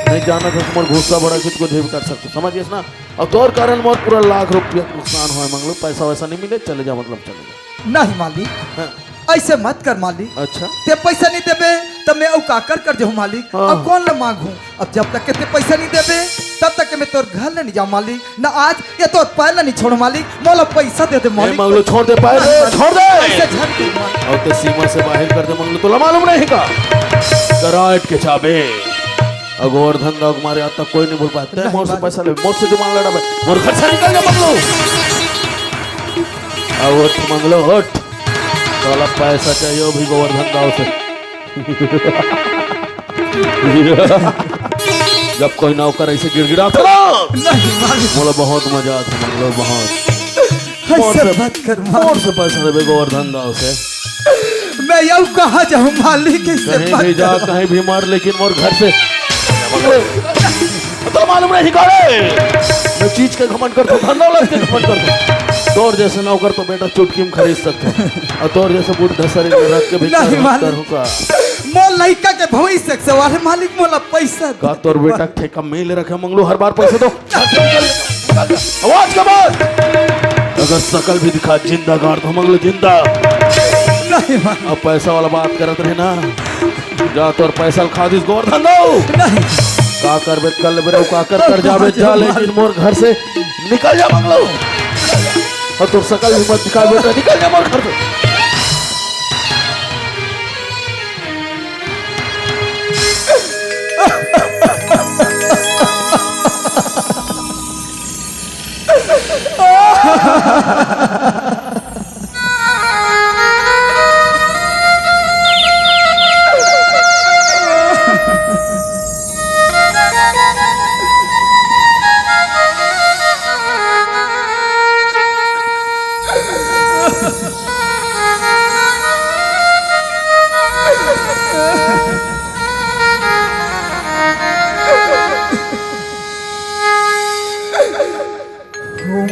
नहीं जाना था, तुम्हारा गुस्सा बढ़ा के तुमको झेल कर सकते, समझ गए ना? और तोर कारण मोर पूरा लाख रुपया नुकसान होय मंगलू, पैसा वैसा नहीं मिले, चले जा, मतलब चले जा। नहीं मालिक, हाँ। ऐसे मत कर मालिक। अच्छा। ते पैसा नहीं देबे, तब मैं अउ काकर कर जाऊँ मालिक? हाँ। अब कौन ला मांगू? अब जब तक के ते पैसा नहीं देबे, तब तक के मैं तोर घर ले नहीं जाऊँ मालिक। ना आज ये तोर पैर ला नहीं छोड़ूँ मालिक, मोला पैसा दे दे ए, मालिक। मंगलू, छोड़ दे पैर, नहीं, मालिक। छोड़ दे। ऐसे झन के मालिक। अउ ते सीमा से बाहर कर दे मंगलू, तोला मालूम नहीं का? कराट के चाबे। अ गोवर्धन दाऊ के मारे आज तक कोई नहीं बोल पाया। ते नहीं, मोर से मालिक। पैसा ले, मोर से जुबान लड़ाबे, मोर घर से निकल जा मंगलू। अउ उठ मंगलू, उठ। तोला पैसा चाहिए, वो भी गोवर्धन दाऊ से। जब कोई नौकर ऐसे गिड़गिड़ाथे ना, नहीं, मालिक। मोला बहुत मजा आथे, मतलब बहुत। ऐसे मोर से, मत कर, मालिक। मोर से पैसा लेबे गोवर्धन दाऊ से। मैं यू कहाँ जाऊँ, मालिक, ऐसे कहीं मत भी जा, कर। कहीं भी मर, लेकिन मोर घर से। तो मालूम नहीं का रे? मैं चीज के घमंड करथों, धन दौलत के घमंड करथों। तोर जैसे नौकर तो बेटा चुटकी में खरीद सकथों, अउ तोर जैसे बूढ़ा शरीर में रख के भी नहीं, खरीद मालिक। करूँगा। मोर लइका के भविष्य के सवाल हे मालिक, मोला पैसा दे। का तोर बेटा के ठेका में ले रखे मंगलू, हर बार पैसा दो। आवाज के बाद अगर सकल भी दिखा, जिंदा गाड़ दो मंगलू, जिंदा। नहीं मालिक। अब पैसा वाला बात करत रहे ना, जा तोर पैसा ल खा दिस गोवर्धन दाऊ। नहीं। का करबे त कर लेबे रे, का कर, कर जाबे जा, लेकिन मोर घर से निकल जा मंगलू। अउ तोर सकल भी मत दिखा बेटा, निकल जा मोर घर से।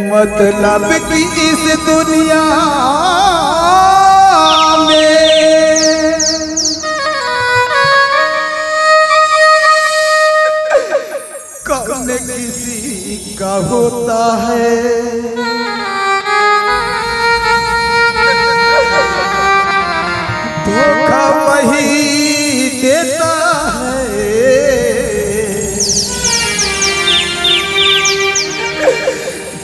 मतलब कि इस दुनिया में कौन किसी का होता है, धोखा वही देता है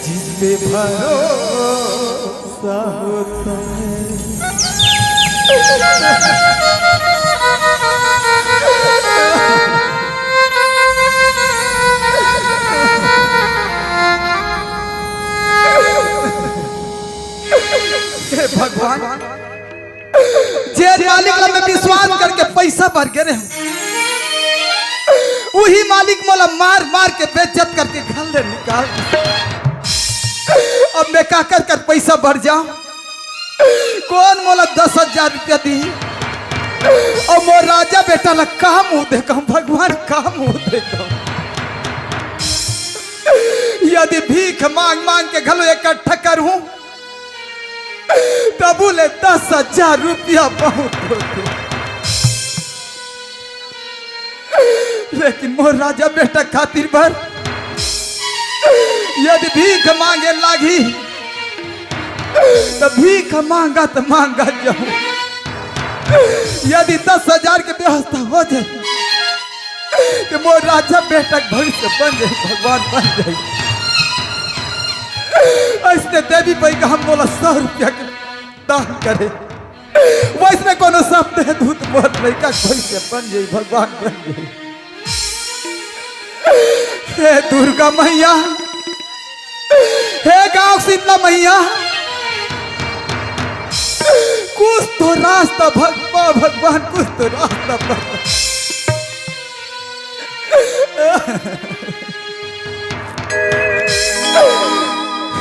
जिस पे भरोसा होता है। हे भगवान, जे मालिक ला मैं विश्वास करके पैसा बर गे रहेंव, उही मालिक मोला मार मार के बेइज्जत करके घर ले निकाल दिस। अब मैं काकर कर पैसा बर जांव? कोन मोला दस हजार रुपया दिही? अउ मोर राजा बेटा ला का मुंह देखाहूं भगवान, का मुंह देखाहूं? यदि भीख मांग मांग के घलो इकट्ठा करहूं, तभो ले दस हजार रुपया बहुत होथे। लेकिन मोर राजा बेटा खातिर बर यदि भीख मांगे लागही, त भीख मांगत मांगत जाहूं। यदि दस हजार के व्यवस्था हो जाय, त मोर राजा बेटा के भविष्य बन जाय, भगवान बन जाय। अइसने देवी बइगा ह मोला सौ रुपया के दान करे, वइसने कोनो सप्ते दूत मोर लइका के भविष्य बन जाय, भगवान बन जाय। हे दुर्गा मैया, हे गांव शीतला मैया, कुछ तो रास्ता भगवा-, भगवान, कुछ तो रास्ता भगवा।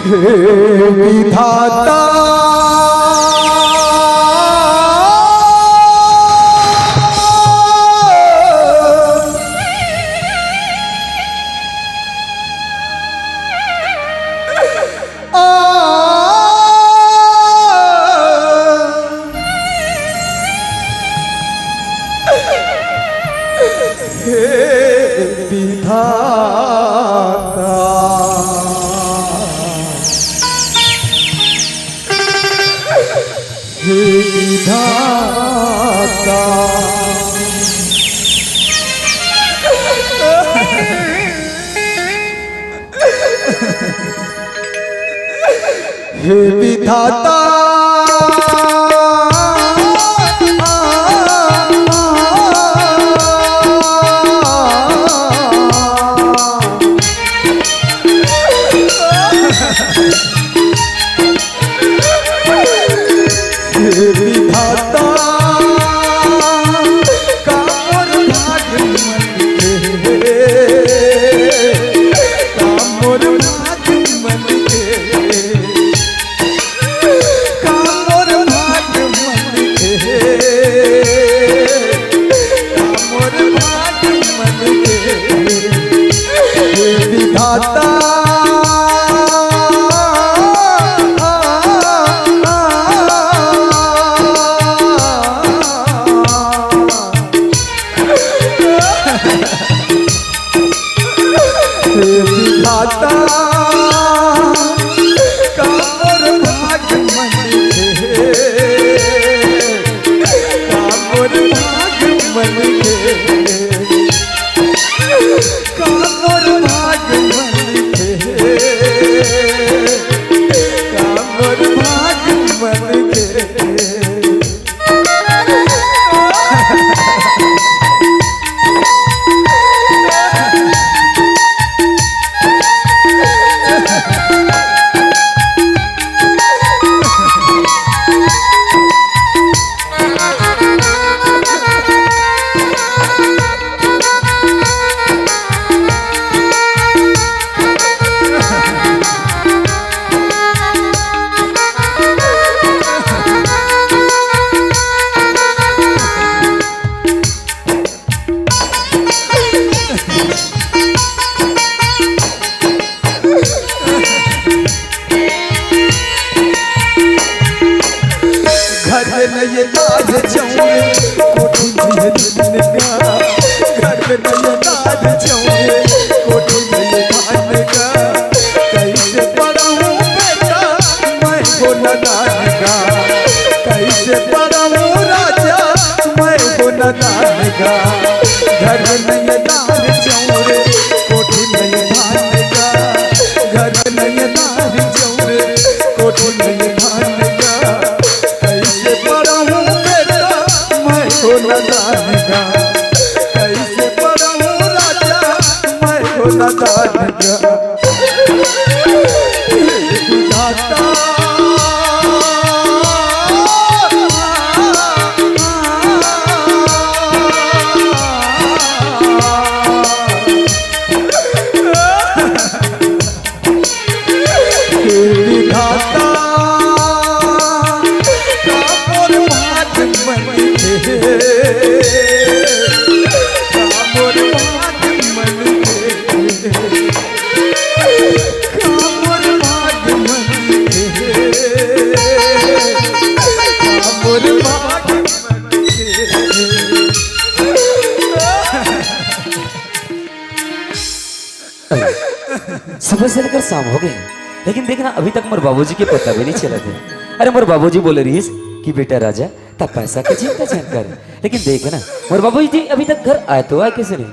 हे विधाता। हे विधाता, हे विधाता, हे विधाता। हे विधाता, का मोर भाग मन के, का मोर भाग मन के। घर में ये नार चौरे, कोठी में ये धान का। घर में ये नार चौरे, कोठी में ये धान का। कैसे पढ़ाऊं बेटा मैं हो नादान का, कैसे पढ़ाऊं राजा मैं हो नादान का। घर में ये नार चौरे, कोठी में ये धान का। घर में ये नार चौरे, कोठी में ये धान का। कैसे पढ़ाऊं बेटा मैं हो नादान का, कैसे पढ़ाऊं राजा मैं हो नादान का। विधाता। हे विधाता, का मोर भाग मन के, का मोर भाग मन के, का मोर भाग मन के, का मोर भाग मन के। सुबह से लेकर शाम हो गए, लेकिन देखना, अभी तक मोर बाबूजी के पता भी नहीं चलत हे। अरे, मोर बाबूजी बोले रहिस कि बेटा राजा, त पैसा के चिंता झन कर, लेकिन देख ना, मोर बाबूजी अभी तक घर आए तो आए किसे नहीं।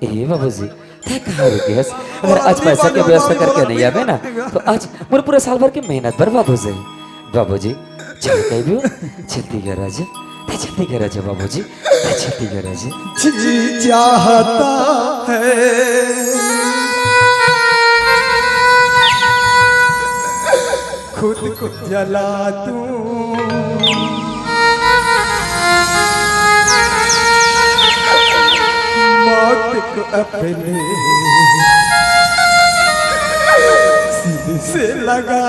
ए बाबूजी, तै कहाँ रुके हस? अगर आज पैसा के व्यवस्था करके नहीं आबे ना, तो आज मोर पूरा साल भर के मेहनत बर्बाद हो जाए। बाबूजी, चल कह दियो, जल्दी कर राजा, तै जल्दी कर राजा बाबूजी, तै जल्दी कर राजा। जी चाहता है खुद को जला दूं, मौत को अपने सीने से लगा।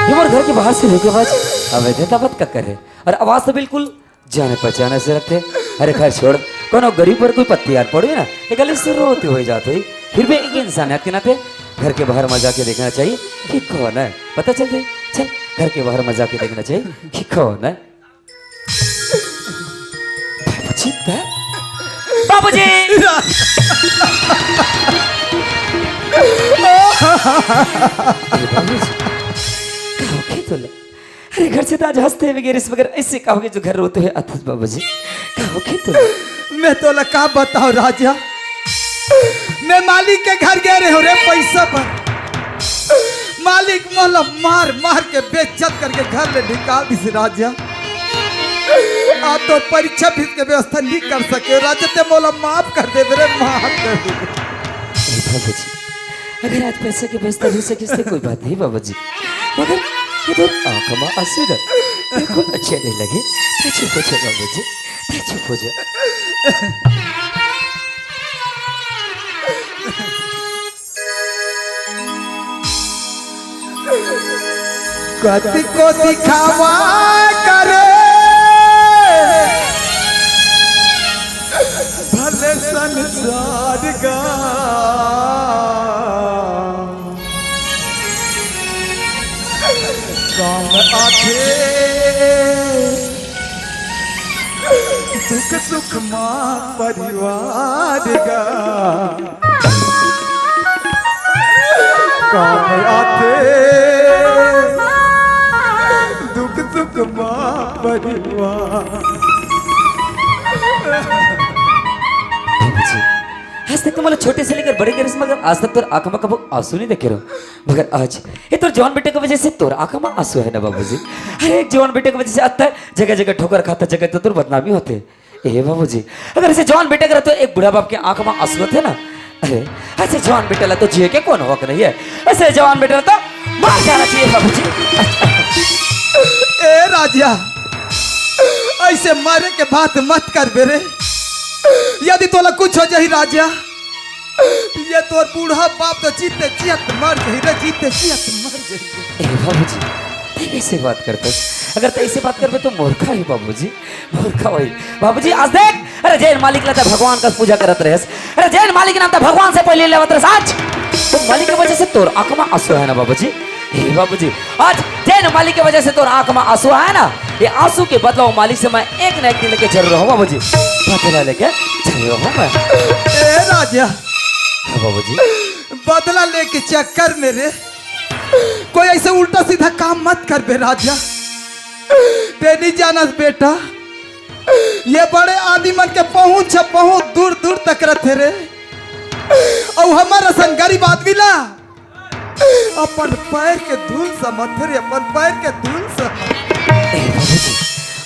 ये मोर घर के बाहर से धोखेबाज अवैध तबत का करे, और आवाज तो बिल्कुल जाने पहचाने से रखते। अरे खैर छोड़, कोनो गरीब पर कोई पत्ती याद पड़ी ना, ये गली से रोती हुई जात हुई, फिर भी एक इंसानियत के नाते घर के बाहर मजा के देखना चाहिए कि कौन है, पता चलते। चल, घर के बाहर मजा के देखना चाहिए कि कौन है। बाबूजी, बाबूजी। ए, बाबूजी, का होखे तोला? अरे, घर से तो आज हंसते हुए गे रहिस, मगर ऐसे का होगे जो घर रोते हुए आथस बाबूजी? का होखे तोला? मैं तोला का बताओ राजा, मैं मालिक के घर गे रहेंव रे पैसा बर। मालिक मोला मार मार के बेइज्जत करके घर ले निकाल दिस राजा। आज तो परीक्षा फीस के व्यवस्था नहीं कर सके राजा, ते मोला माफ कर दे रे, माफ कर दे। ए बाबूजी, अगर आज पैसा के व्यवस्था हो सके तो कोई बात नहीं बाबूजी, मगर ये तो आंख मा आंसू ना बिल्कुल अच्छे नहीं लगे। तै चुप हो जा बाबूजी, तै चुप हो जा। कति को दिखावा करे भले संसार का, काम आथे दुख सुख मा परिवार का। काम आथे दुख सुख मा परिवार। बाबूजी, आज तक तो मोला छोटे से लेकर बड़े करे हस, मगर आज तक तोर आंख मा कभू आंसू नहीं देखे रहेंव। मगर आज ये तोर जवान बेटा के वजह से तोर आंख मा आंसू है ना बाबूजी। अरे, एक जवान बेटा के वजह से आज तक जगह जगह ठोकर खाता, जगह तो तोर बदनामी होथे। ए बाबूजी, अगर ऐसे जवान बेटा के रहते एक बूढ़ा बाप के आंख मा आंसू आथे ना, अरे, ऐसे जवान बेटा ला तो जिए के कोनो हक नहीं है। ऐसे जवान बेटा ला तो मार जाना चाहिए बाबूजी। ए राजा, ऐसे मारे के बात मत कर बे रे। यदि तोला कुछ हो जाही राजा, ये तोर बूढ़ा बाप तो जीते जियत मर जाही रे, जीते जियत मर जाही। ए बाबूजी, तै कैसे बात करत हस? अगर तै ऐसे बात करबे तो मोर का होही बाबूजी, मोर का होही। बाबूजी, आज देख, अरे जेन मालिक ला तै भगवान का पूजा करत रहेस, अरे जेन मालिक नाम तै भगवान से पहले लेवत रहेस, आज वो मालिक के वजह से तोर आंख म आंसू हे ना बाबूजी? हे बाबूजी, आज जेन मालिक के वजह से तोर आंख म आंसू हे ना, ये आंसू के बदला वो मालिक से मैं एक ना एक दिन लेके जरूर रहूं बाबूजी। बदला लेके जरूर रहूं मैं। ए राजा, हाँ बाबूजी। बदला लेके चक्कर में रे, कोई ऐसे उल्टा सीधा काम मत करबे राजा। ते नहीं जानस बेटा, ये बड़े आदमी मन के पहुंच ह बहुत दूर दूर तक रथे रे। अउ हमर असन गरीब आदमी ला अपन पैर के धूल समझथे रे, अपन पैर के धूल समझ। ए, बाबूजी,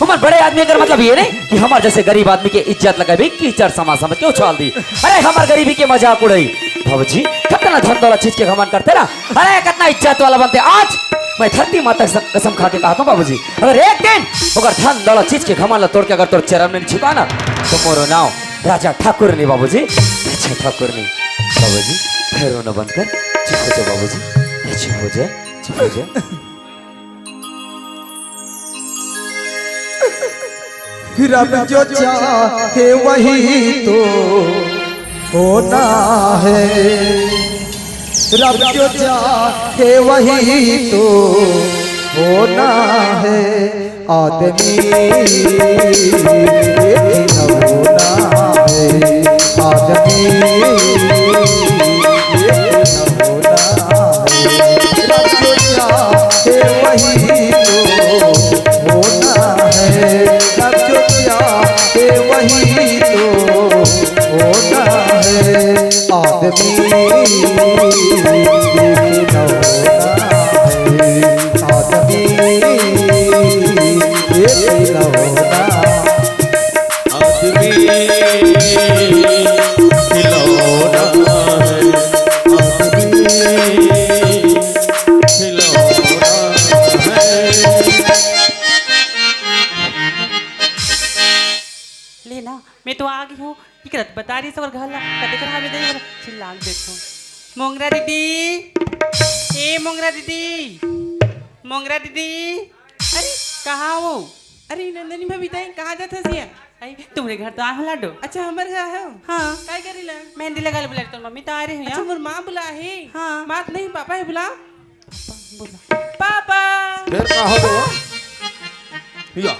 हमर बड़े आदमी कर मतलब ये नहीं कि हमर जैसे गरीब आदमी के इज्जत लगाबे कीचड़ समा समझ के उछाल दी। अरे, हमर गरीबी के मजाक उड़ाई। बाबूजी, कतना धन दौलत चीज के घमंड करथे ना। अरे, कतना इज्जत वाला बनथे। आज मैं धरती माता के कसम खा के कहत हूँ बाबूजी, अगर एक दिन ओकर धन दौलत चीज के घमंड ला तोड़ के अगर तोर चरण में नहीं झुका ना, तो मोरो नाव राजा ठाकुर नहीं बाबूजी, राजा ठाकुर नहीं। बाबूजी, फिर रोना बंद कर, चुप हो जा बाबूजी, चुप हो जा, चुप हो जा। रब जो चाहे वही तो होना है, रब जो चाहे वही तो होना है। आदमी एक खिलौना है, आदमी एक खिलौना है। रब जो चाहे वही तो होना है, रब जो चाहे वही तो होना है। आदमी एक खिलौना है, आदमी एक खिलौना। आदमी खिलौना है, आदमी खिलौना है। ले ना, मैं तो आ गई हूँ। इकरत बता रही सबर घर ला, कते कर हवे दे, चिल्ला के देखो। मोंगरा दीदी, ए मोंगरा दीदी, मोंगरा दीदी, अरे कहाँ हो? अरे नंदनी भाभी ताई, कहाँ जात हस ये? आई, तुमरे घर तो आ हूँ लाडो। अच्छा, हमर घर है? हाँ। काय करी ला? मेहंदी लगा ले बुला रही, तोर मम्मी तो आ रही हूँ अच्छा, यार। मोर माँ बुला है। हाँ। माँ तो नहीं, पापा है, बुला। पापा, बोला। पापा। फिर का हो गया? या,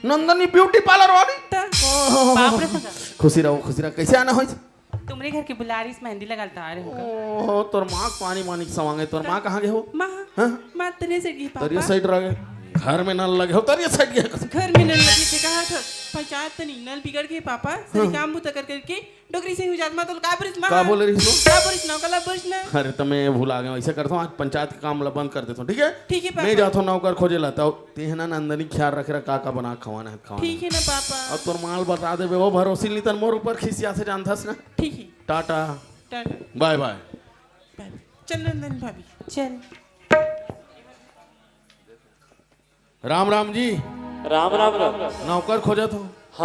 नंदनी ब्यूटी पार्लर वाली? त, ओहो। बाप रे सगा। खुशी रहो, खुशी रहो। कैसे आना होइस? तुमरे घर के बुला रही, मेहंदी लगा ले तो आ रही हूँ। ओहो, तोर माँ के पानी मानिक सवांगे। तोर माँ कहाँ गे हो? माँ, हाँ? माँ तरिया side गे पापा। तरिया side रह गए। घर में नल लगे हो, तरिया side गे। घर में नल लगे थे, कहा था, पंचायत तनी नल बिगड़ गए पापा। सही हाँ। काम बुता कर करके डोकरी से हुई जात माँ तो का बोलिस माँ? का बोले रहिस वो? का बोलिस ना, का बोलिस ना? अरे, त मैं भुला गया, ऐसे करता हूँ, आज पंचायत के काम ला बंद कर देता हूँ, ठीक है? ठीक है, पापा। मैं जाता हूँ नौकर खोजे ला, तो तेहना नंदनी ख्याल रखे रहा, का का बना खवाना है, खवाना ठीक है। है ना, पापा? अब तोर माल बता देबे, वो भरोसी नहीं, तन मोर ऊपर खिसिया से जानथस ना। ठीक है। टाटा। टाटा। बाय बाय। बाय बाय। चल नंदनी भाभी। चल। राम राम जी। राम राम राम। नौकर खोजत हो?